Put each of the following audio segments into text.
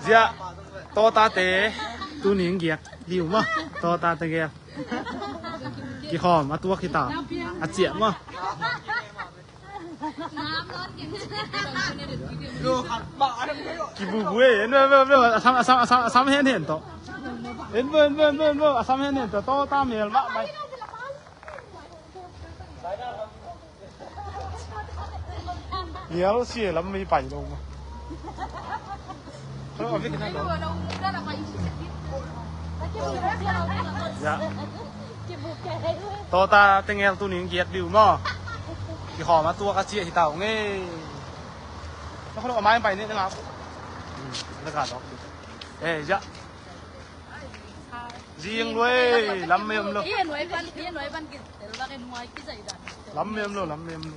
ເຈຍ ໂຕຕາເຕ ຕູນິງກຽກ ດິວມາ ໂຕຕາເຕແກ ກິຄອມ ອາຕົວກ ກິຕາ ອາຈຽມາ ກິບູບູເອ ເຫັນເບິ່ງ ເບິ່ງ ເບິ່ງ ອາຊຳ ອາຊຳ ອາຊຳ ອາຊຳ ເຫັນ ເຫັນໂຕ ເຫັນເບິ່ງ ເບິ່ງ ເບິ່ງ ອາຊຳ ເຫັນ ເຫັນໂຕ ໂຕຕາເມລມາໄປ ເດຍວເສຍລຳມີໄປລົງມາ ເຂົາເອົາໄປກິນນັ້ນເນາະ ຢາ ໂຕຕາແຕ່ແງວຕູນິງກຽກດິວເນາະ ຊິຂໍມາຕົວກະເຈຍທີ່ເຕົາເງ ແລ້ວເຂົາເອົາໄມ້ໄປນີ້ນະ ອືມ ແລ້ວກະດອກ ເອີ ຢາ ຈຽງເວີຍ ລຳເມມໂລ ລຳເມມໂລ ລຳເມມໂລ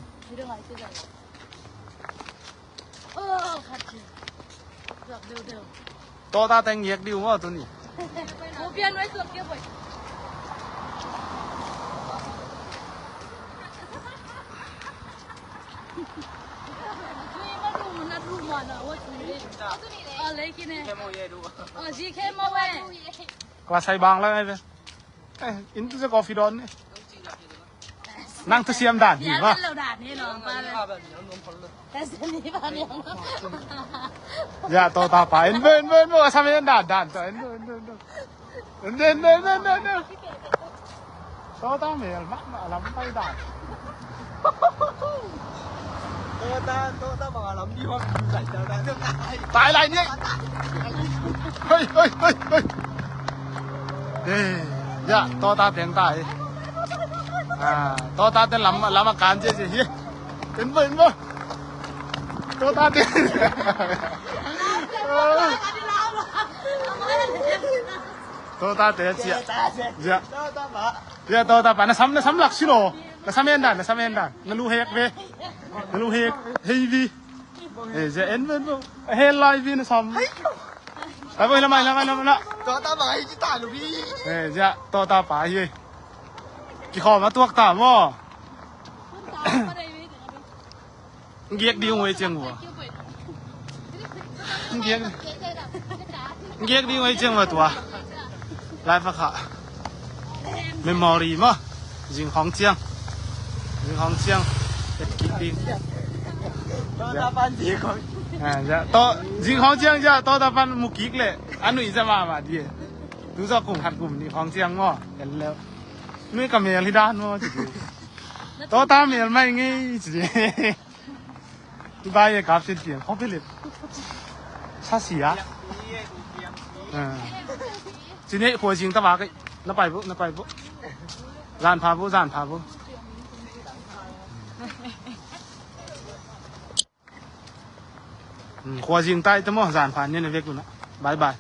ໂຕຕາແຕ່ງແຍກດິວບໍ່ໂຕນີ້ ກວ່າໃສ່ບາງແລ້ວໄງເວີຍ ເອີ ອິນຕຸຈະກອຟຟີດອນນີ້ ນັ່ງຕະຊຽມດ່ານຫີວະ ຢາໂຕຕາປາ ເອັນເວີ ເອັນເວີ ເອັນເວີ ອາຊາເມນດ່ານ ດ່ານ ເອັນເວີ ເອັນເວີ ເອັນເວີ ໂຕຕາເມນ ມາ ມາລຳໄປດ່ານ ໂຕຕາ ໂຕຕາບັກອາລຳ ມີຄວາມຢູ່ໃສເຈົ້າໄດ້ ຕາຍຫຼາຍນີ້ ເຮີ້ຍ ເຮີ້ຍ ເຮີ້ຍ ເຮີ້ຍ ເອີ ຢາ ໂຕຕາແຕ່ງຕາຍ ອ່າ ໂຕຕາແຕ່ງລຳ ລຳອາການເຈ ເຈ ເຮັດ ເຫັນບໍ່ ເຫັນບໍ່ ໂຕຕາແຕ່ງ ໂຕຕາແຕ່ງເຈ ຢາ ໂຕຕາປາ ເຈ ໂຕຕາປາ ນະຊຳ ນະຊຳລັກຊິໂລ ນະຊຳເຫັນດາ ນະຊຳເຫັນດາ ນະລູເຮກເວ ນະລູເຮກ ເຮຍວີ ເອີ ເຈ ເຫັນບໍ່ ເຫັນບໍ່ ເຫັນລາຍວີ ນະຊຳ ໄປເບິ່ງລະໄໝລະໄໝລະໄໝລະ ໂຕຕາບາຍກິຕາລູກພີ່ ເອີ ຈະໂຕຕາປາເຮີ້ຍ ກິຂໍມາຕົວກຕາມບໍ່ ງຽກດີງວຍຈຽງຫົວ ງຽກ ງຽກດີງວຍຈຽງຫົວຕົວ ລາຍພະຄະ ເມມມໍຣີມໍ ຈິງຂອງຈຽງ ຈິງຂອງຈຽງ ເຮັດກິກດີ ໂຕຕາປານຈິງຂອງ ອ່າ ຈະໂຕ ຈິງຂອງຈຽງ ຈະໂຕຕາປານໝູກິກແຫຼະ ອານຸຍຈະມາມາດີ ດູຈອກກຸມຂັດກຸມນີ້ຂອງຈຽງມໍ ເຫັນແລ້ວ ໜຸຍກະແມວທີ່ດ້ານມໍ ໂຕຕາແມວໄມ້ງີ ບາຍກັບເສັ້ນຕຽງ ເຂົາໄປເລັດ ຊາເສຍ ເອີ ຊິເນ ຂົວຈິງຕະວາກ ນະໄປບຸ ນະໄປບຸ ຈານພາບຸ ຈານພາບຸ ອືມ ຂົວຈິງໃຕ້ຕະໝໍ ຈານພານີ້ນະເວກບຸນນະ ບາຍບາຍ.